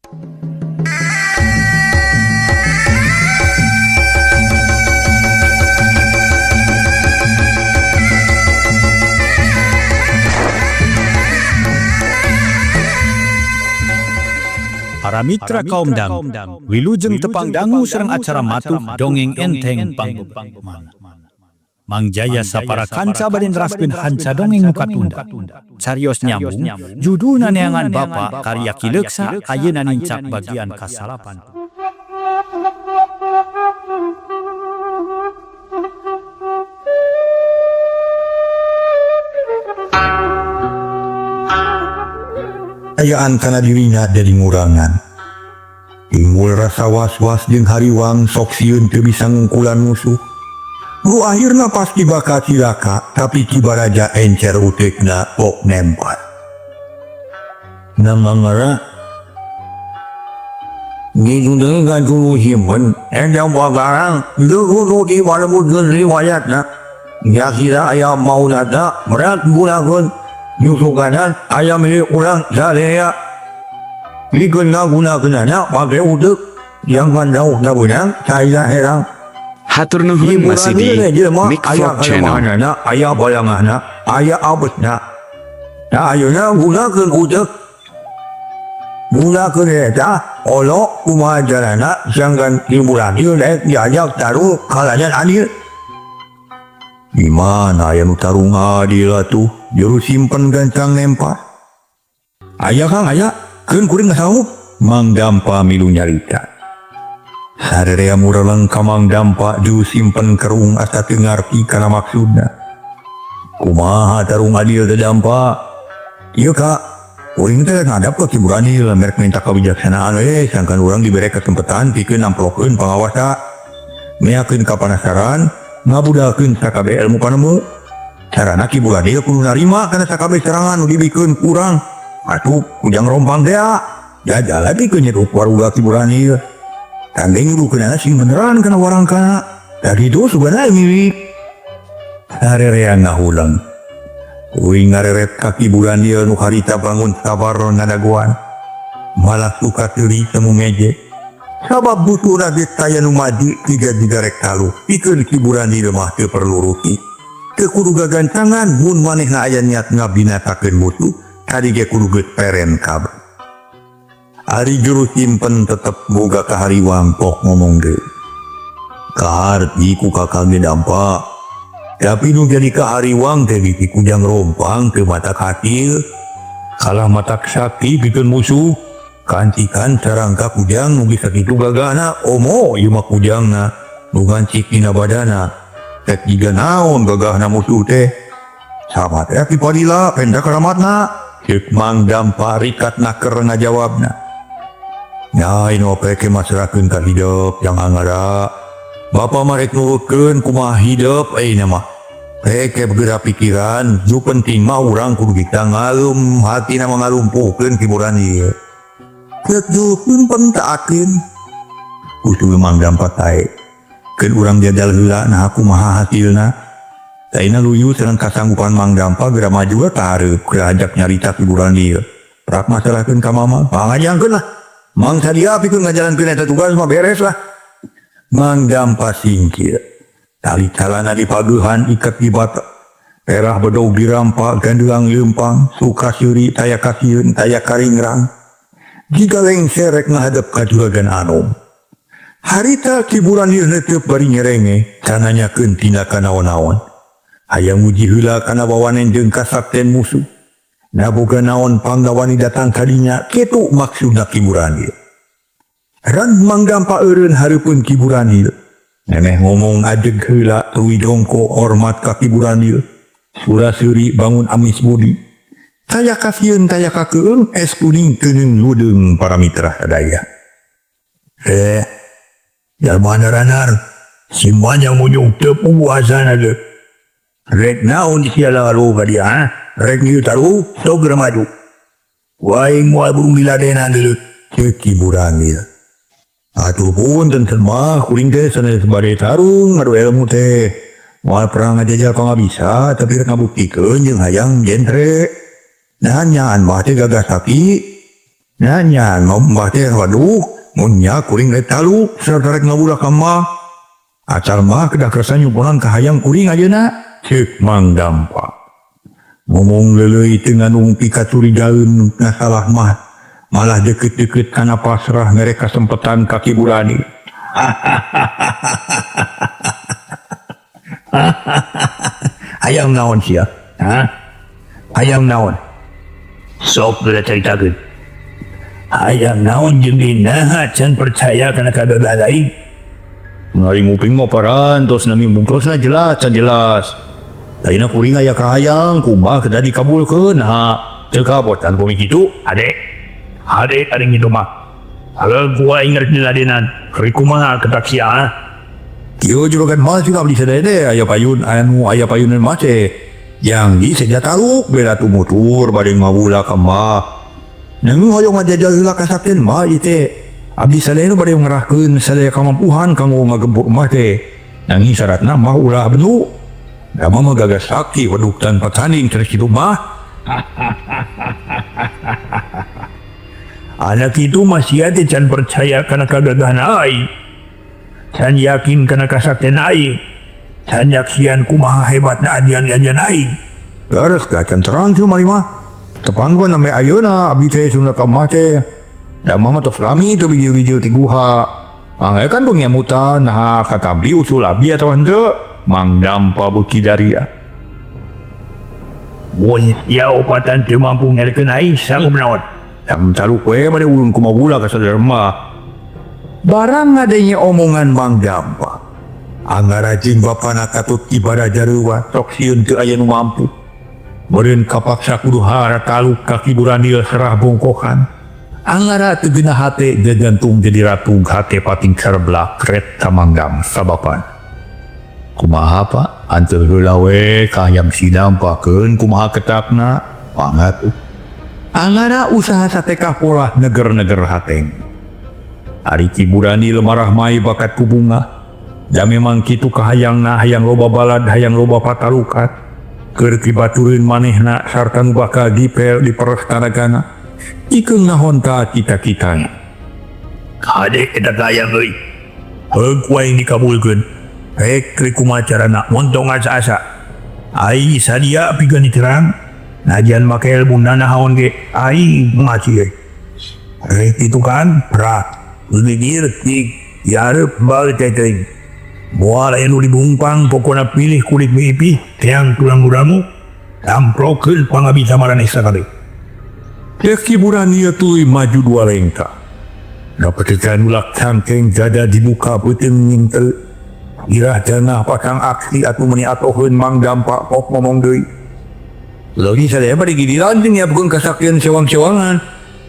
Para mitra kaum dang, wilujeng tepang dangu sareng acara matuh Dongeng Enteng Panggoman. Mang Jaya sapara kanca bade neraskeun hanca dongeng nu katunda. Carios nyambung, judulna Neangan Bapa karya Ki Leuksa, ayeuna nincak bagian kasalapan. Ayaan kana dirinya jadi ngurangan. Timbul rasa was-was jeung hariwang, sok sieun teu bisa ngungkulan musuh. Nu akhirna pasti bakal cilaka, tapi Ki Baraja encer utekna pok nempat. Nama ngara Ngidung gantulu simpen, endang bagarang, dugu di walebutkeun riwayatna. Yakira aya maulana berat gunakeun nyusukanan aya milik urang sadaya. Pikeun ngagunakeunana pake uteuk, jangan jauh benang, saya herang. Hatur nuhun masih di Jelema Mic aya Vlog Channel. kalemahanana, aya balangahna, aya abetna. Nah, ayeuna gunakeun uteuk. Gunakeun eta olo kumaha carana sangkan hiburan ieu rek diajak tarung kalayan adil. Di mana aya nu tarung adil atuh? Juru simpen gancang nempas. Aya, Kang, aya. Keun kuring ngasaup. Mang Dampa milu nyarita. Sarerea mureleng ka Mang Dampa, juru simpen kerung asa teu ngarti kana maksudna. Kumaha tarung adil teh, Dampa? Ieu, Kak, kuring teh ngadap ka Ki Buranil merek minta kebijaksanaan we sangkan urang dibere kesempatan pikeun namplokeun pangawasa. Meakeun kapanasaran, ngabudalkeun sakabeh ilmu panemu. Carana Ki Buranil kudu narima kana sakabeh serangan nu dibikeun ku urang. Atuh Kujang Rompang teh jajal pikeun nyeduk waruga Ki Buranil. Tanding nyudukeunana sing beneran kana warangkana. Da kitu sugana milik. Sarerea ngahuleng. Kuring ngareret ka Ki Buranil nu harita bangun sabar ngadagoan. Malah suka teuing semu ngeje. Sabab butuhna geus taya nu maju tiga-tiga rek taluh. Pikeun Ki Buranil mah teu perlu rugi. Teu kudu gagancangan mun manehna aya niat ngabinasakeun musuh, tadi ge kudu geus peren kabeh. Ari juru simpen tetep boga kahariwang, pok ngomong deui. Kaharti ku Kakang ge, Dampa. Tapi nu jadi kahariwang teh di Kujang Rompang teu matak hasil. Kalah matak sakti pikeun musuh. Kancikan sarangka kujang nu bisa kitu gagahna, omo ieu mah kujangna nu ngancik dina badana. Rek jiga naon gagahna musuh teh. Sama teh Ki Padila penda karamatna. Ceuk Mang Dampa rikat naker ngajawabna. Nya inu peke masrahkeun ka hidep yang angara. Bapak mah rek nurutkeun kumaha hidep ayeuna mah. Peke bergerak pikiran, nu penting mah urang kudu bisa ngalum hatina mah ngalumpuhkeun hiburan ieu. Ceuk simpen taakeun. Kudu Mang Dampa tae. Keun urang jajal heula, nah kumaha hasilna. Taina luyu sareng kasanggupan Mang Dampa geura maju ka hareup keur ajak nyarita hiburan ieu. Prak masalahkeun ka Mama, pangajangkeun lah. Mang sadia pikeun ngajalankeun eta tugas mah, beres lah. Mang Dampa singkir. Tali calana dipagehan, iket di bata. Perah bedog dirampa, gandeang leumpang, suka seuri taya kasieun, taya karingrang. Jiga lengser rek ngahadep ka juragan anom. Harita Ki Buranil neteup bari nyerenge, can nanyakeun tindakan naon-naon. Hayang nguji heula kana wawanen jeung kasakten musuh. Naboga naon panggawani datang kadinya, kitu maksudna Ki Buranil. Ran Mang Dampa eureun hareupeun Ki Buranil. Memeh ngomong ajeg heula tuluy dongko hormat ka Ki Buranil. Sura seuri bangun amis budi. Taya kasieun taya kakeung, es kuning keuneung ludeung para mitra sadaya. Eh, jalma ranar, si manjang mujung teu puguh asana deui. Rek naon sia lalu ka dia, ha? Rek ngieu taruh, sok geura maju. Waing moal burung diladenan deui. Ceuk Ki Buranil. Atuh punten mah, kuring teh sanes bade tarung ngadu ilmu teh. Moal perang ngajajal bisa, tapi rek ngabuktikeun jeung hayang jentre. Nah, nyaan mah teh gagah sapi. Nanya ngomong teh waduh, mun nya kuring rek taluk sarta rek ngabulak ka mah. Acal mah kedah kersa nyumponan kahayang kuring ayeuna. Ceuk Mang Dampa. Ngomong leuleuy teu ngandung pikacurigaeun ngasalah mah. Malah deket-deket kana pasrah mere kasempetan ka Ki Burani. Hayang naon sia? Hah? Hayang naon? Sok geura caritakeun. Hayang naon jeung dinaha can percaya kana kagagahan aing? Ngari nguping mah parantos nami bungkusna jelas can jelas. Ayeuna kuring aya kahayang kumaha kedah dikabulkeun ha. Teu kabotan bumi kitu, adek. Adek ari ngitu mah. Halo gua ingat diladenan. Ari kumaha ketak sia? Kieu juragan mah juga abdi sadaya teh aya payun anu aya payunan mah teh. Yang di seja taluk beda tumutur bade ngawula ka mah. Nang hoyong ngajajal heula kasaktian mah ieu teh. Abdi sadaya nu bade ngerahkeun sadaya kamampuhan kanggo ngagempur mah teh. Nanging syaratna mah ulah benu. Da mah gagas sakti weduk tanpa tanding terus kitu mah. Anak itu masih ada can percaya kana kagagahan aing. Can yakin kana kasaktian aing. Can yakin kumaha hebatna ajian-ajian aing. Leres can terang sih mari mah. Tepangkeun sampai ayeuna abdi teh sunda ka mah teh. Da mah tos lami teu bijil-bijil ti guha. Mangga kan pengemutan nah katabli usul abdi atau henteu. Mang Dampa beuki daria. Mun ya opatan teu mampu ngelkeun aing sanggup naon. Yang taluk we bade ulun kumabula ka sadar mah. Barang ngadenge omongan Mang Dampa. Angara jeung bapana katut ibadah jareuwa sok sieun teu aya nu mampu. Meureun kapaksa kudu hara taluk ka Ki Buranil serah bongkokan. Angara teu geunah hate jajantung jadi ratug hate pating carblak kret ka Mang Dam sabapan. Kumaha Pak? Anteu heula we kahayang si Dampakeun kumaha ketakna? Pangat. Angara usaha satekah polah neger-neger hateng. Ari Ki Buranil marah mai bakat ku bunga. Da memang kitu kahayangna hayang loba balad hayang loba patalukat. Keur kibatureun manehna sarta nu bakal dipel diperes tanagana. Ikeung nahonta cita-citana. Hade eta kahayang euy. Heug wae dikabulkeun. Rek rek kumaha carana montong asa-asa. Ai sadia pikeun diterang. Najan make ilmu nanaon ge aing ngaji euy. Rek itu kan pra bibir tik yareup bal teteng. Moal aya nu dibungpang pokona pilih kulit mimpi teang tulang uramu tamprokeun pangabisa maraneh sakabeh. Cek Ki Buranil tuluy maju dua lengkah. Dapetekan ulak cangkeng dada dibuka beuteung nyingtel. Irah janah pasang aksi atuh meuni atoheun Mang Dampa kok ngomong deui. Lagi sadaya bade giliran jeung nyiapkeun kasaktian sewang-sewangan.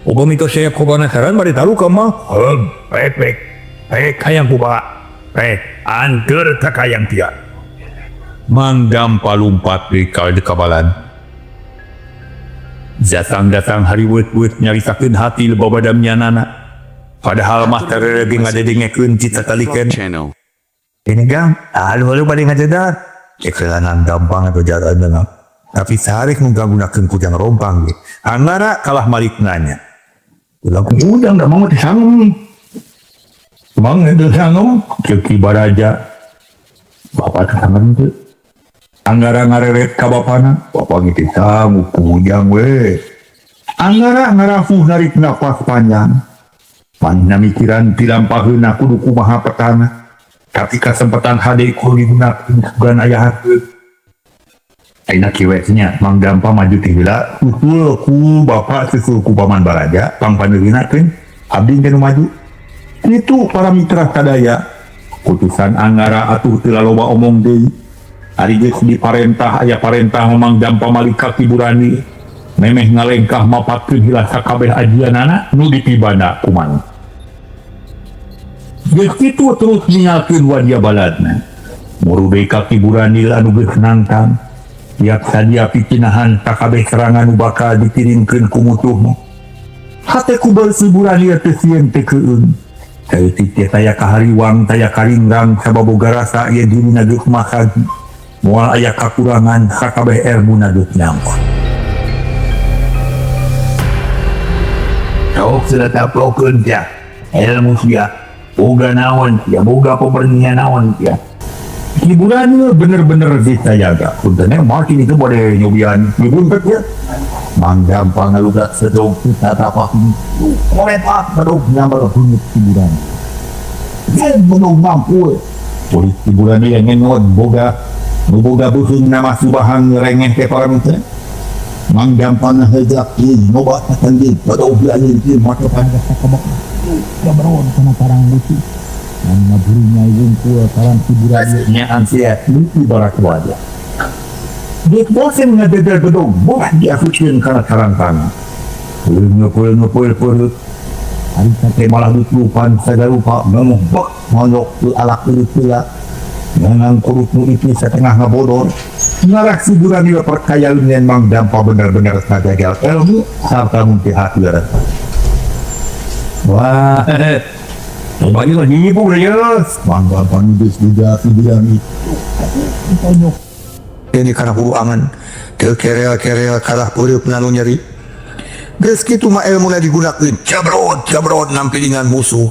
Upami tos saya kopanasaran bade taruh ka mah. Heug, rek rek. Rek hayang kumaha? Rek anteur ka kayang tia. Mang Dampa lumpat deui ka kabalan. Datang-datang hariweuh-weuh nyaritakeun hati lebabadam nyanana. Padahal mah terere ge ngadedengekeun cita taliken. Channel. Ini gang, halu-halu paling ngajadar. Ekelanan gampang atau jalan dengan. Tapi tarik menggunakan kujang rompang ge. Angara kalah malik nanya. Ulah udang dah mau disangem. Mang itu sangem ceuk Ki Baraja. Bapak sangem teu. Angara ngareret ka bapana, bapak gitu sanggup kujang we. Angara ngarafuh narik nafas panjang. Panjang mikiran tilampaheuna kudu kumaha petana. Tapi kesempatan hade kudu digunakeun sugan aya haseul. Ayeuna kieu we nya Mang Dampa maju ti heula, susul ku bapak susul ku Paman Baraja, pangpandeurina keun abdi teh nu maju. Kitu para mitra sadaya. Putusan Angara atuh teu laloba omong deui. Ari geus diparentah aya parentah Mang Dampa malik ka Ki Burani. Memeh ngalengkah mapatkeun heula sakabeh ajianana nu dipibana ku manuk. Geus kitu terus ningalkeun wadia baladna. Muru deui ka Ki Buranil anu geus nangtang. Tiap sadia pikinahan sakabeh serangan nu bakal dikirimkeun ku musuhna. Hate ku Ki Buranil teu sieun teu keung. Saeutik teh taya kahariwang taya karinggang sababoga rasa ieu dirina geus masagi. Moal aya kakurangan sakabeh elmuna geus nyangkut. Sok sudah taplokeun sia. Ilmu sia. Boga naon sia, boga pemernian naon sia. Hiburannya bener-bener bisa jaga. Puntennya makin itu boleh nyobian ngibuntet ya. Mang gampang ngalugat sedog tatapak. Kolepak bedog nambah bunyi hiburan. Yen bedog mampu. Polis hiburannya yang ngenod boga nu boga beuheung nama subahang ngerengeh ke para mitra. Mang gampang ngahejak yin loba tatanggi bedog anjeun ieu mata panjang sakabak. Jabron kana tarang buci. Ngan ngaburu nyai wungkul tarang hiburan Nyaan sia Mimpi barak wajah. Dek bosen ngededel bedog boh diasucieun kana tarang tanah. Ngepul ngepul pul. Harita teh malah ditupan sagarupa ngomong bek monyok ke alak heula. Nganang kurut nu ipis setengah ngabodor. Ngarak hiburan ieu perkayaan yen Mang Dampa bener-bener kagagal ilmu sarta mungkin hati. Wah, bagi lagi nyipu ya. Mang Dampa geus juga hiburan itu. Ini karena hulu angan teu kerel-kerel kalah peureuk nu nyeri. Geus kitu mah ilmuna digunakeun jabrot jabrot nampilingan musuh.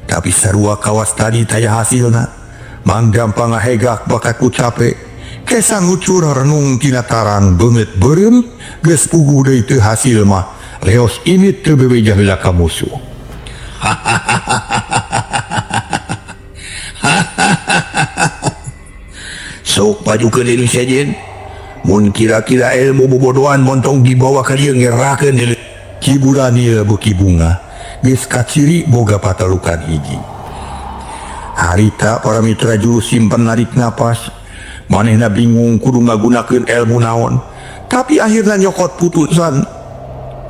Tapi sarua kawas tadi taya hasilna. Mang Gampang ngahegak bakat ku cape. Kesa ngucur renung tina tarang beungeut beureum geus puguh deui teu hasil mah. Leos ini teu bebeja heula ka musuh. Sok pajukeun deui sejen. Mun kira-kira ilmu bobodohan montong dibawa ka dieu ngerakeun deui. Hiburan ieu beuki bunga geus kaciri boga patalukan hiji. Harita para mitra juru simpen narik napas. Manehna bingung kudu ngagunakeun ilmu naon. Tapi akhirna nyokot putusan.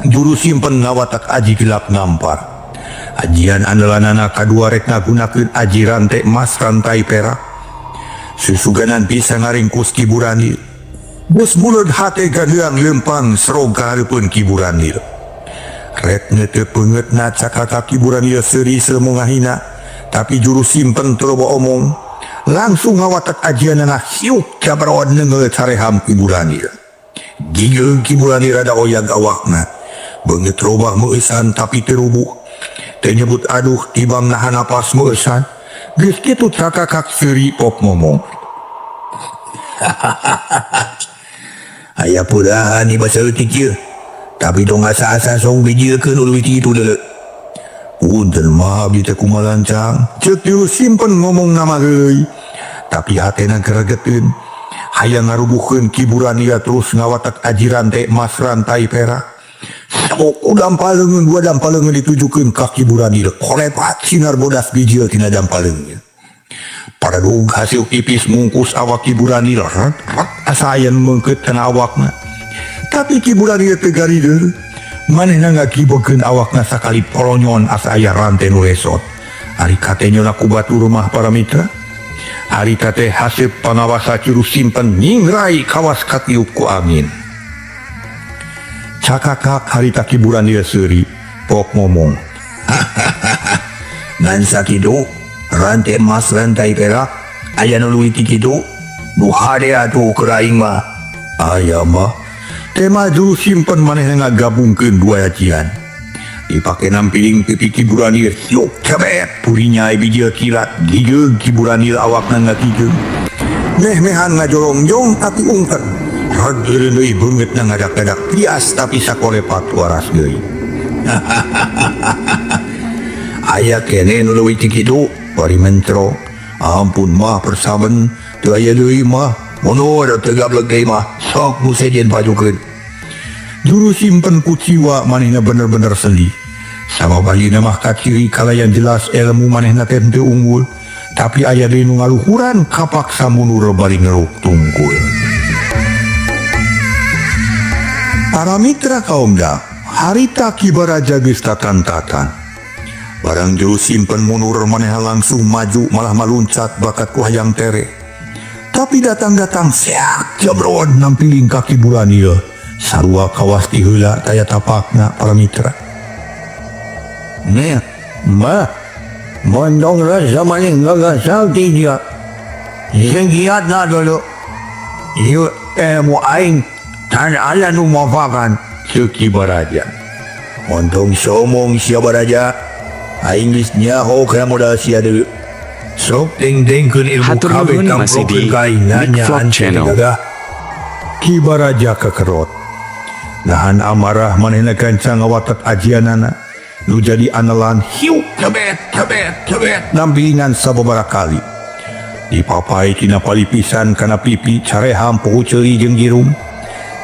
Juru simpen ngawatak aji gelap ngampar. Ajian andalanana kadua rek ngagunakeun aji rantai emas rantai perak. Susuganan bisa ngaringkus Ki Buranil. Geus muleud hate gadeang lempang serong ka hareupeun Ki Buranil. Rek teu peungeutna cakaka Ki Buranil seuri semu ngahina, tapi juru simpen teu loba omong. Langsung ngawatak ajianana hiuk jabaroan neungeul careham Ki Buranil. Gigil Ki Buranil rada oyag awakna. Beungeut robah meueusan tapi teu rubuh. Teu nyebut aduh tibang nahan napas meueusan. Geus kitu cakakak seuri pop ngomong. Aya purahan ieu basa leutik ieu. Tapi tong asa-asa song bijilkeun nu leutik itu deuleu. Punten mah abdi teh kumaha lancang. Ceuk juru simpen ngomong nama deui. Tapi hatena geregeteun. Hayang ngarubuhkeun Ki Buranil terus ngawatak aji rantai emas rantai perak. Sabuk dampal leungeun dua dampal leungeun ditujukeun ka Ki Buranil. Kolepat sinar bodas bijil tina dampal leungeun. Paradug hasil tipis mungkus awak Ki Buranil. Rat, rat, asa aya nu meungkeut kana awakna. Tapi Ki Buranil teu garideul. Manehna ngakibokeun awakna sakali polonyon asa aya rantai nu lesot. Ari katenyona ku batur mah para mitra. Harita teh haseup pangawasa juru simpen nyingrai kawas katiup ku angin. Cakakak harita Ki Buranil seuri pok ngomong. Ngan sakitu rantai emas rantai perak aya nu leuwih ti kitu nu hade atuh keur aing mah. Aya mah tema juru simpen manehna ngagabungkeun dua ajian. Dipake nampiling pipi Ki Buranil siuk cabet purinya bijil kilat gigeg Ki Buranil awakna ngakigeung. Meh-mehan ngajolongjong tapi ungker. Rad eureun deui beungeutna ngadak-gadak tias tapi sakolepat waras deui. Aya keneh nu leuwih ti kitu bari mentro. Ampun mah persaben teu aya deui mah. Mundur teu gablek deui mah. Sok nu sejen pajukeun. Juru simpen kuciwa manehna bener-bener sedih. Sama balina mah kaciri kalayan jelas ilmu manehna teh teu unggul. Tapi aya deui nu ngaluhuran kapaksa mundur bari ngeruk tungkul. Para mitra kaum da, harita Ki Baraja geus tatan-tatan. Barang juru simpen mundur manehna langsung maju malah maluncat bakat ku hayang tere. Tapi datang-datang seak jabron nampiling ka Ki Buranil. Sarua kawas ti heula taya tapakna para mitra. Nih, mah mondong rasa maning gagasal ti dia. Sing giatna dulu. Ieu ilmu aing tan aya nu mafakan Ceuk Ki Baraja. Ontong somong sia baraja. Aing geus nyaho kana modal sia deui. Sok deng-dengkeun ilmu Hatur kabeh nuhun masih tamprokeun di ka aing Nick nanya Vlog anjeun Channel. gagah. Ki Baraja kekerot. Nahan amarah manehna gancang ngawatek ajianana. Nu jadi anelan hiu kebet kebet kebet nambilingan sababaraha kali. Dipapai tina palipisan kana pipi careham poho ceuli jeung girung.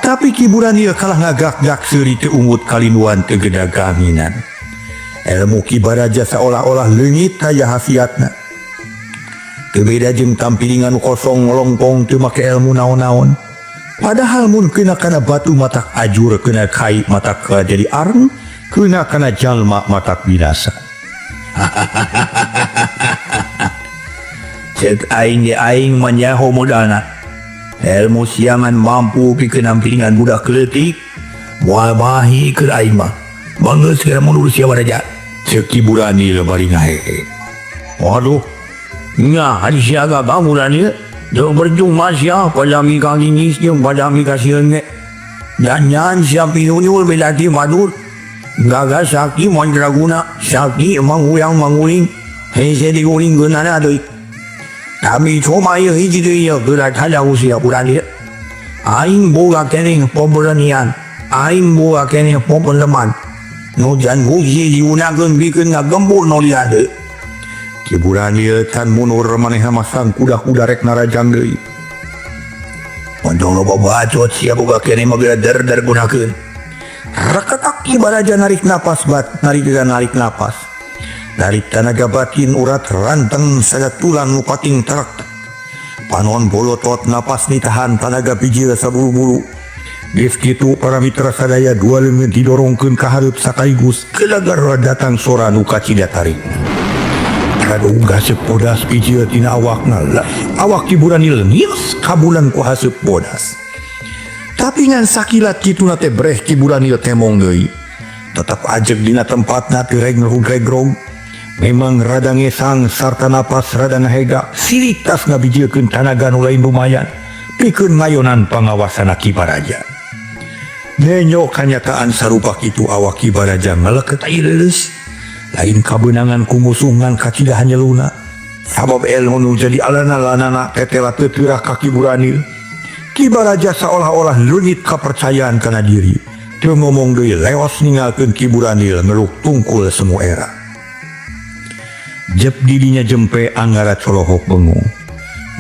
Tapi Ki Buranil kalah ngagak-gak seuri teu ungut kalinduan teu gedaganginan. Ilmu Ki Baraja seolah-olah leungit aya hasiatna. Teu beda jeung tampilingan kosong ngelongkong teu make ilmu naon-naon. Padahal mun kena kana batu matak ajur, kena kai matak jadi areng, kena kana jalma matak binasa. Cek aing ge aing mah nyaho modalna. Ilmu siangan mampu pikeun nampilingan budak leutik, moal mahi keur aing mah. Banggeus geura mundur sia baraja. Cek Ki Buranil bari ngahehe. Waduh, nya hari sia gagah Buranil. Teu percuma sia padami ka gingis jeung padami ka sieun ge. Nyanyan sia pinunyul beda ti batur. Gagah sakti mandraguna, sakti manguyang manguling, hese diguling-geunana deui. Kami cuma ieu hiji deui ieu geura kada usia Buranil. Aing boga keneh pemberanian, aing boga keneh pemeleman. Nu jan bukti digunakeun pikeun ngagempur nu liat deui. Ki Buranil can mundur manehna masang kuda-kuda rek narajang deui. Ontong loba bacot sia boga keneh mah geura der-der gunakeun. Reketak Ki Baraja narik napas bat, narik narik napas. Narik tanaga batin urat ranteng sada tulang nu pating terak. Panon bolotot napas ditahan tanaga bijil saburu-buru. Geus kitu para mitra sadaya dua leungeun didorongkeun ka hareup sakaligus kelagar datang sora nu kacida tarik. Aduh haseup bodas bijil tina awakna lah. Awak Ki Buranil nios kabulan ku haseup bodas. Tapi ngan sakilat kituna teh breh Ki Buranil temong deui. Tetep ajeg dina tempatna teu regrog-regrog. Memang rada ngesang sarta napas rada ngahega. Sirik tas ngabijilkeun tanaga nu lain lumayan. Pikeun ngayonan pangawasana Ki Baraja. Nenyo kanyataan sarupa kitu awak Ki Baraja ngaleket leuleus. Lain kabeunangan ku musuh ngan kacida hanyeluna. Sabab ilmu nu jadi alana-lanana tetela teu teurak ka Ki Buranil. Ki Baraja seolah-olah leungit kapercayaan kana diri. Teu ngomong deui leos ninggalkeun Ki Buranil ngeluk tungkul semu era. Jep dirinya jempe anggara colohok bengong.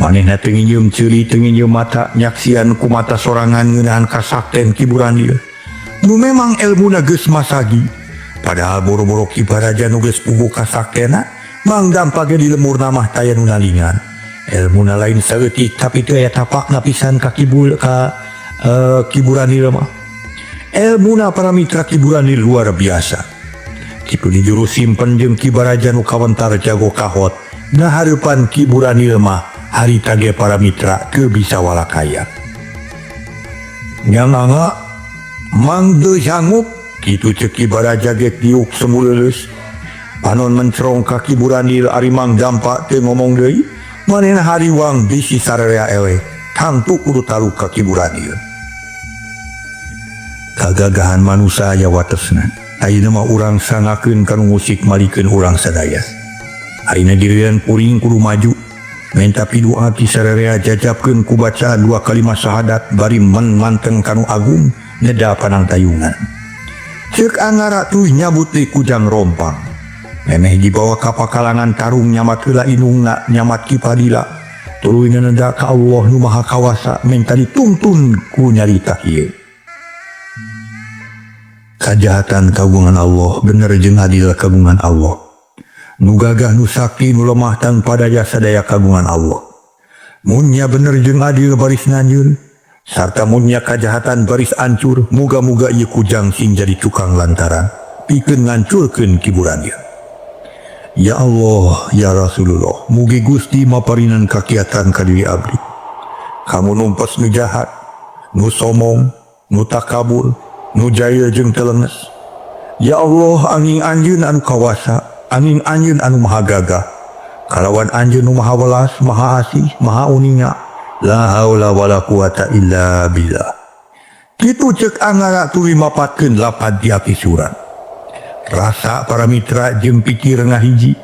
Manehna teu nginjeum ceuli teu nginjeum mata nyaksian ku mata sorangan ngeunahan kasakten Ki Buranil. Nu memang elmuna geus masagi. Padahal boro-boro Ki Baraja nu geus puguh kasaktena, mang dampa ge di lemurna mah taya nu nalingan. Elmuna lain saeutik tapi teu aya tapakna pisan ka kibul ka Ki Buranil mah. Elmuna para mitra Ki Buranil luar biasa. Kitu di juru simpen jeung Ki Baraja nu kawentar jago kahot. Nah hareupan Ki Buranil mah harita ge para mitra teu bisa walakaya. Nya nganga mang teu sanggup kitu ceuk Ki Baraja ge diuk semu leuleus. Panon mencerong ka Ki Buranil ari mang dampa teu ngomong deui. Manehna hariwang bisi sararea eleh. Tangtu kudu taluk ka Ki Buranil. Kagagahan manusia aya watesna. Ayeuna mah urang sangakeun kanu musik malikeun urang sadaya. Ayeuna dirian kuring kudu maju. Menta pidua ti sararea jajabkeun ku bacaan dua kalimat syahadat bari men manteng kanu agung neda panangtayungan. Ceuk angara tuh nyabut deui kujang rompang. Memeh dibawa ka pakalangan tarung nyamat heula inungna nyamat Ki Padila. Tuluy neda ka Allah nu Maha Kawasa menta dituntun ku nyarita ieu. Kajahatan kagungan Allah bener jeung adil kagungan Allah. Nu gagah nu sakti nu lemah tanpa daya sadaya kagungan Allah. Munnya bener jeung adil baris nanjeun sarta munnya kajahatan baris ancur, muga-muga ieu kujang sing jadi tukang lantaran pikeun ngancurkeun Ki Buranil. Ya Allah, ya Rasulullah, mugi Gusti maparinan kakiatan ka diri abdi. Kamu numpes nu jahat, nu somong, nu takabur, nu jahil jeung telenges. Ya Allah, angin anjeun anu kawasa, angin anjeun anu maha gagah. Kalawan anjeun nu maha welas, maha asih, maha uninga. La haula wala quwata illa billah. Kitu ceuk angara tuluy mapatkeun lapad di hati surat. Rasa para mitra jeung pikir ngahiji.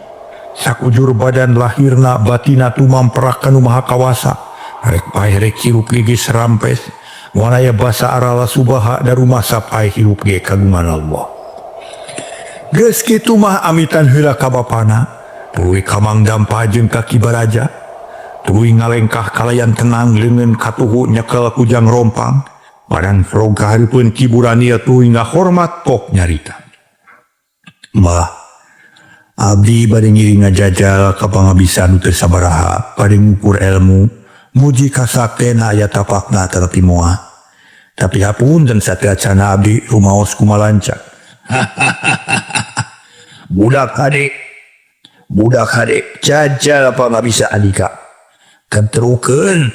Sakujur badan lahirna batina tumamperak kanu maha kawasa. Rek paeh rek hirup ge geus rampes. Moal aya basa arala subaha da rumasa paeh hirup ge kagungan Allah. Geus kitu mah amitan heula ka bapana, tuluy ka Mang Dampa jeung ka Ki Baraja. Tuluy ngalengkah kalayan tenang leungeun katuhu nyekel kujang rompang. Badan frog kahareupeun Ki Buranil tuluy ngahormat pok nyarita. Mah, abdi bade ngiring ngajajal ka pangabisa nu teu sabaraha, bade ngukur ilmu, muji kasaktena aya tapakna tetapi moal. Tapi hapunten sateuacana abdi rumaos kumalanca. Budak hade, budak hade, jajal pangabisa andika. Keterukeun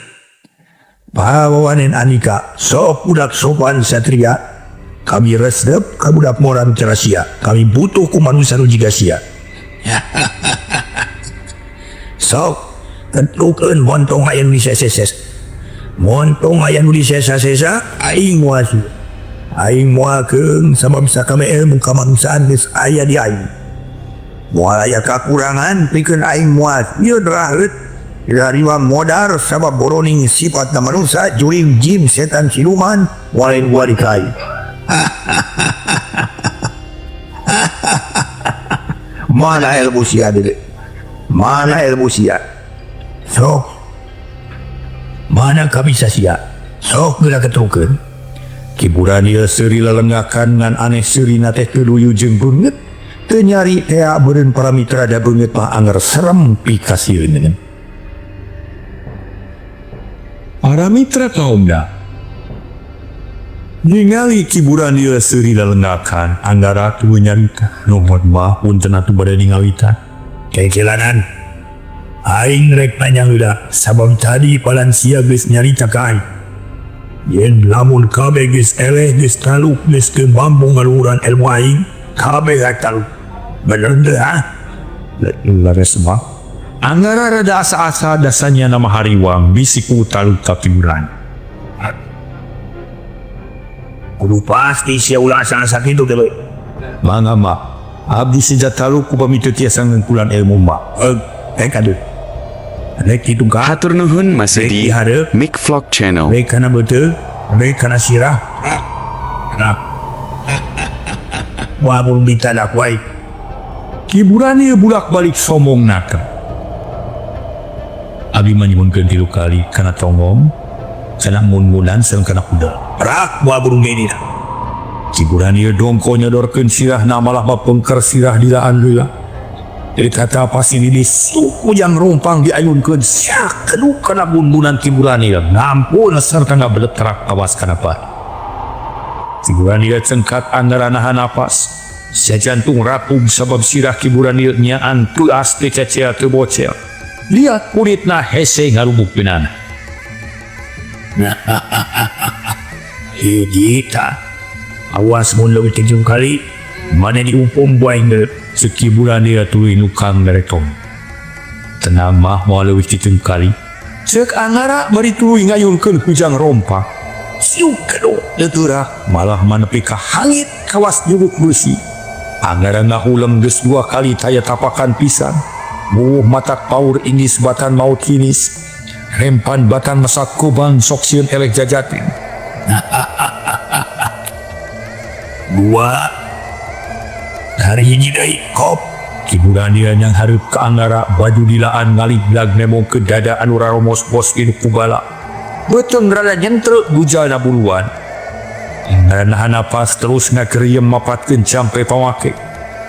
pawawanen andika, sok budak sopan satria. Kami resep ka budak moran cerasia. Kami butuh ku manusia nu jiga sia. Sok keterukeun montong aya nu diseses. Montong aya nu disesa-sesa aing moal sieun. Aing moal keung sabab sakame ilmu kamanusiaan geus aya di aing. Moal aya kakurangan pikeun aing moal sieun raheut. Dariwa modar sabab boroning sifat na manusia juring jin setan siluman walain gua dikai. Mana ilmu sia dede? Mana ilmu sia? Sok. Mana kabisa sia? Sok geura ketrukeun. Ki Buranil seuri lelengakan ngan aneh seurina teh teu luyu jeung beungeut. Teu nyari tea beureun para mitra da beungeut mah anger serem pikasieun. Para mitra kaumna ningali Ki Buranil seuri lelengakan Anggara tuluy nyarita nuhun mah punten atuh bade ningawitan. Kekelanan aing rek nanya heula sabab tadi palan sia geus nyarita ka aing. Yen lamun kabeh geus eleh geus taluk geus teu mampu ngaluhuran ilmu aing, kabeh rek taluk. Bener teu ha? Leres mah. Anggara rada asa-asa dasanya nama hariwang bisiku taluk kapiuran. Kudu pasti sia ulah asa-asa kitu teh. Mangga mah, abdi seja taluk ku pami teu tiasa ngungkulan ilmu mah. Rek aduh. Rek kitu ka? Hatur nuhun masih Rek di dihareup. Mic Vlog Channel. Rek kana beuteung, rek kana sirah. Nah. Wah, mun bitadak wae. Ki Buranil bulak-balik somong naka. Abi mah nyuhunkeun 3 kali kana tonggong, kana mun-munan sareng kana kuda. Rak buah burung geni. Ki Buranil dongko nyodorkeun sirahna malah mapengker sirah dilaan heula. Jadi kata pasti ini suku yang rompang diayunkeun siak kedu kana bunbunan Ki Buranil. Ngampun sarta ngabeletrak awas kana apa. Ki Buranil cengkat angara nahan napas. Sia jantung ratub sabab sirah Ki Buranil nyaan tuas teu cecel teu bocel. Lihat kulitna hese ngarubukkeunana. Hiji ta. Awas mun leuwih 7 kali mana dihukum buai geus. Ceuk Ki Buranil tuluy nukang daretong. Tenang mah moal leuwih 7 kali. Ceuk Anggara bari tuluy ngayunkeun hujang rompa. Siuk kedo leuteurah malah manepi ka hangit kawas juruk beusi. Anggara ngahuleng geus 2 kali taya tapakan pisan. Buh matak paur ingis batan maut kinis. Rempan batan masak kubang sok sieun eleh jajatin. 2 hari hiji deui kop. Ki Buranil yang hareup ka Anggara baju dilaan ngaliglag nemong ke dada anu raromos bos inu kubala. Beuteung rada nyentrek bujana buluan. Anggara nahan napas terus ngageriem mapatkeun jampe pamake.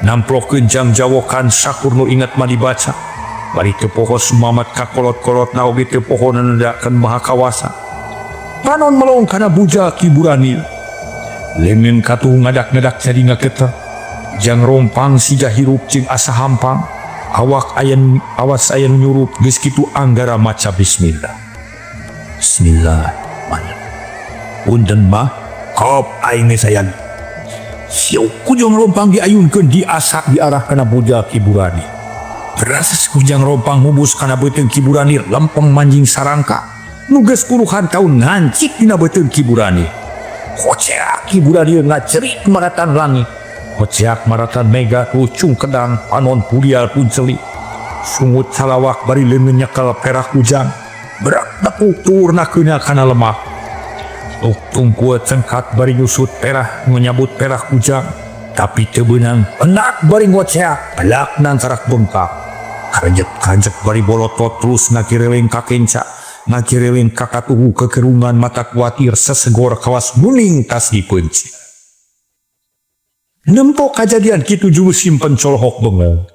Namplokeun jang jawokan sakur nu inget mah dibaca. Bari teu poho sumamat ka kolot-kolot na oge teu poho nandakeun maha kawasa. Panon melong kana buja Ki Buranil. Leungeun katuh ngadak-ngadak jadi ngaketer. Jang rompang siga hirup jeung asa hampang. Awak ayan awas aya nu nyurup geus kitu Anggara maca bismillah. Bismillahirrahmanirrahim. Punten mah kop aing geus sayang. Sieu kujang rompang diayunkeun diasak diarah kana buja Ki Buranil. Beras kujang rompang mubus kana beuteung Ki Buranil lempeng manjing sarangka. Nu geus puluhan taun ngancik dina beuteung Ki Buranil. Koceak Ki Buranil ngacerik maratan langit. Ngoceak maratan mega lucung kedang panon pudial puncelik. Sungut salawak bari leungeun nyekel perak ujang. Berak nepuk turna keuna kana lemah. Tungkul cengkat bari nyusut perah menyambut perak ujang. Tapi teu beunang enak bari ngoceak belak nangkarak bengkak. Karanjep-karanjep bari bolotot terus ngakireling ka kenca. Ngakireling ka katuhu kekerungan mata kuatir sesegor kawas muning tas dipeunci. Nempo kajadian kitu juru simpen colohok bengong.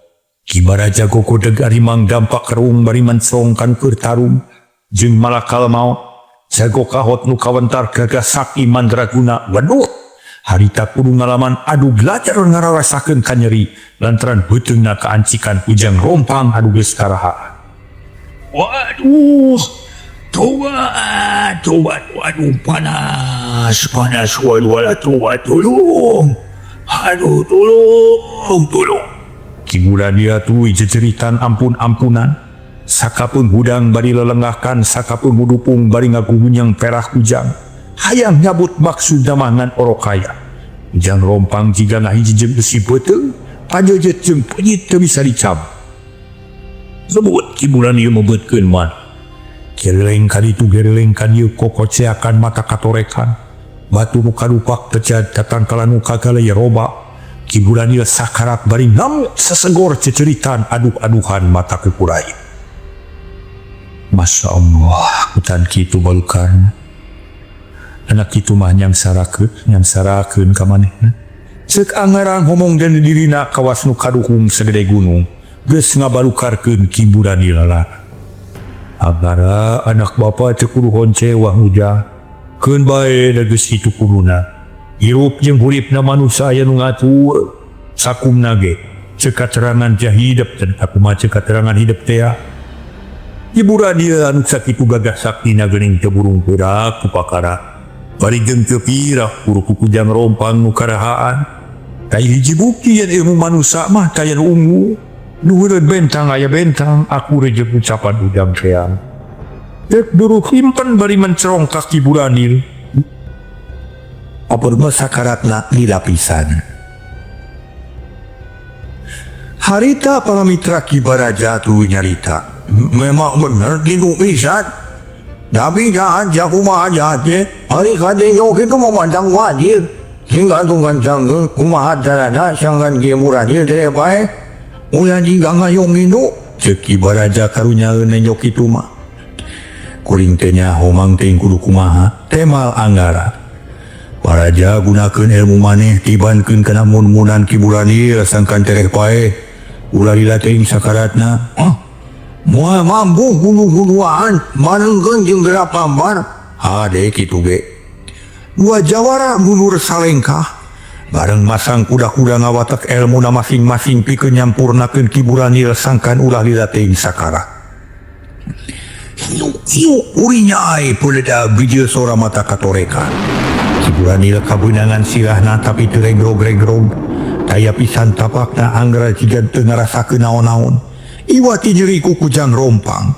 Ki Baraja gogodeg ari Mang Dampak kerung bari mencrongkan keur tarung jeung malakal maot. Jago kahot nu kawentar gagah sakti mandraguna. Waduh, harita kudu ngalaman adu belajar ngarasakeun kanyeri lantaran beuteungna kaancikan Ujang Rompang anu geus karaha. Waduh, tobat, tobat, waduh, panas, panas, waduh, waduh, tobat, tolong. Aduh, tolong, tolong. Ki Murania tuluy jejeritan ampun-ampunan. Sakapeung hudang bari lelengahkan, sakapeung hudupung bari ngaguhunyang perak ujang. Hayang nyabut maksud ngan orokaya. Ujang Rompang jiga ngahiji jeung besi beuteung, panjejet jeung penyit teu bisa dicab. Sebut Ki Murania mebeutkeun man. Gereleng kaditu gereleng ka dieu kokoceakan mata katorekan. Batu nu kadupak tejad tatangkalan nu kagaleye roba. Ki Murania sakarat bari ngamuk sesegor ceceritan aduh-aduhan mata kukurai. Masya Allah, hutan kitu balukan. Anak kitu mah nyangsarakeun ka manehna. Ceuk Angara ngomong den dirina kawas nu kaduhung segede gunung. Geus ngabalukarkeun Ki Murani lalana. Angara anak bapa teu kudu honce wah ujang. Keun bae da geus kitu kuduna. Hirup jeung huripna manusia aya nu ngatur. Sakumna ge ceuk katerangan teh hidep dan kumaha ceuk katerangan hidep teh. Hiburan dia anu sakitu gagah saktina geuning teu burung perak ku pakara. Bari jeung teu pirah kuru ku Ujang Rompang nu karahaan. Tai hiji bukti yen ilmu manusia mah taya nu ungu. Nu heureut bentang aya bentang aku rejep ucapan ujang teang. Dek duru himpen bari mencerong ka Ki Buranil. Apur mah sakaratna lila pisan. Harita para mitra Ki Baraja tuluy nyarita. Memang bener gitu pisan. Tapi jangan kumaha jahat hari kade itu memandang wajib. Hingga tunggan sanggeun kumaha carana sangkan Ki Muradil teh bae. Ulah jiga ngayong itu. Ceuk Ki Baraja karunyaeun nenjok kitu mah. Kuring teh nyaho mang teh kudu kumaha temal Anggara. Baraja gunakeun ilmu maneh tibankeun kana mun-munan Ki Buranil sangkan tereh paeh. Ulah lila teuing sakaratna. Ah, moal mampu bunuh-bunuhan manengkeun jeung gerak pambar. Hade kitu ge. Dua jawara mundur salengkah. Bareng masang kuda-kuda ngawatek elmuna masing-masing pikeun nyampurnakeun Ki Buranil sangkan ulah lila teuing sakarat. Hiu hiu urinya ai peuleda bijil sora mata katorekan. Ki Buranil kabeunangan sirahna tapi teu regrog-regrog. Taya pisan tapakna Anggara jiga teu ngarasakeun naon-naon. Iwati nyeri ku Ujang Rompang.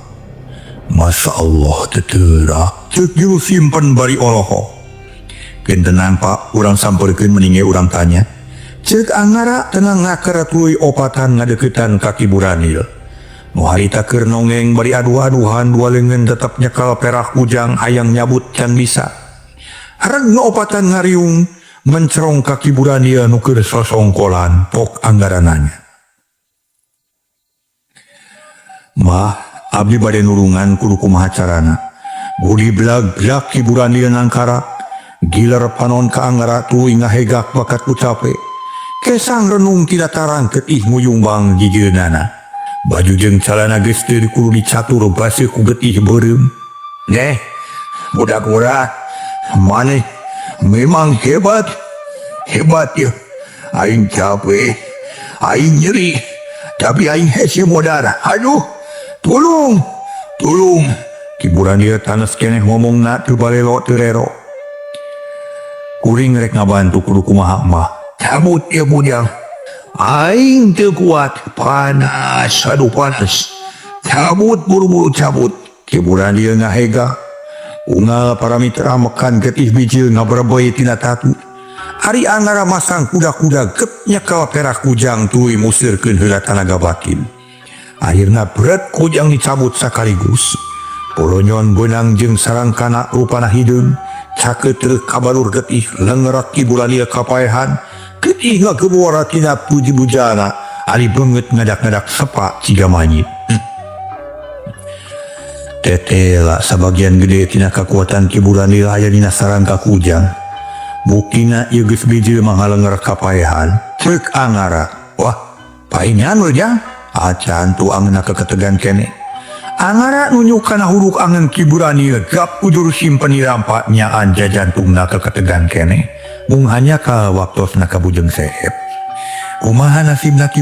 Masya Allah tetera. Ceuk juru simpen bari olohok. Keun tenang pak, urang samperkeun mending urang tanya. Ceuk Angara tenang ngakar tuluy opatan ngadeukeutan ka Ki Buranil. Nu harita keur nongeng bari adu-aduhan dua leungeun tetep nyekal perak ujang hayang nyabut can bisa. Hareg nu opatan ngariung mencerong ka Ki Buranil nu keur sosongkolan pok Anggara nanya. Mah, abdi bade nulungan kudu kumaha carana. Budi blag-blag Ki Buranil nangkara. Giler panon ka Anggara tuluy ngahegak bakat ku cape. Kesang renung tidak tarang ketih nguyumbang jijeunana. Baju jeung calana geus teu kudu dicatur baseuh ku getih beureum. Neh, budak murah, maneh memang hebat. Hebat ya. Aing capek, aing nyeri, tapi aing hese modar. Aduh, tolong, tolong. Ki Buranil tanes keneh ngomongna teu balelo teu rero. Kuring rek ngabantu kudu kumaha mah. Cabut ya bujang. Aing teu kuat, panas, aduh panas. Cabut buru-buru cabut. Ki Buranil ngahega. Unggal para mitra mekan getih bijil ngabereboi tina tatu. Ari Angara masang kuda-kuda gep nyekel perak kujang tuluy musirkeun heula tanaga batin. Akhirna berat kujang dicabut sakaligus. Polonyon beunang jeung sarangkana rupana hideung, caket teu kabalur getih lengerak Ki Buranil kapaehan, getih ngagebora tina puji bujana, ari beungeut ngadak-ngadak sepa ciga manyit. Tetela sabagian gede tina kakuatan Ki Buranil aya dina sarangka kujang. Buktina ieu geus bijil mangalenger kapaehan. Ceuk Angara. Wah, paingan we jang. Acan tuh angeunna keketegan kene. Angara nunjuk kana huruk angen Ki Buranil gap ujur simpen dirampa nyaan jajantungna keketegan kene. Mung hanya ka waktosna kabujeng sehep. Kumaha nasibna Ki